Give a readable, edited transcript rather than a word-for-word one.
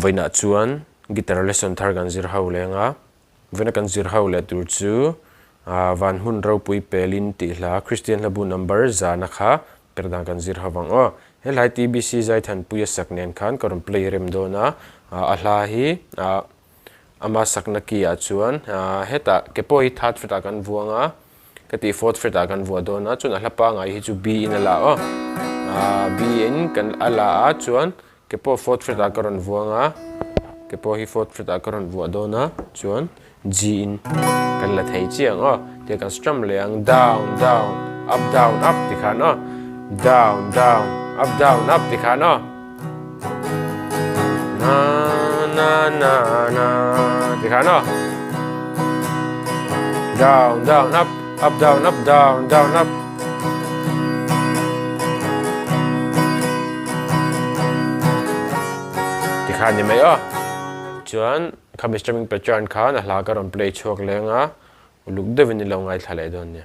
Vawiinah chuan guitar lesson thar kan zir ho leng a, vawiina kan zir ho leh tur chu van hmun ropui pelin tih hla Kristian hlabu number zana kha per dan kan zir ho vang aw. He hlai TBC Zaithanpui a sak nen khan ka rawn play rem dawn a, a hla hi ama sakna key ah chuan hetah ke pawh hi third fret ah kan vuang a, ka tih fourth fret ah kan vuah dawn a, chuan a hla pangai hi chu B in a la aw, B in kan a la a chuan ke pawh fourth fret ah ka rawn vuang a, ke pawh hi fourth fret ah ka rawn vuah dawn a, chuan G in kan la thei chiang aw, tia kan strum leh ang down down up down up tikhan aw, down down up down up tikhan aw. Na na na na tikhan aw. Down down up up down up down down up. Tikhan ni mai aw. Chuan khami strumming pattern khan a hla ka rawn play chhuak leng a, uluk deuhin i lo ngaithla leh dawn nia.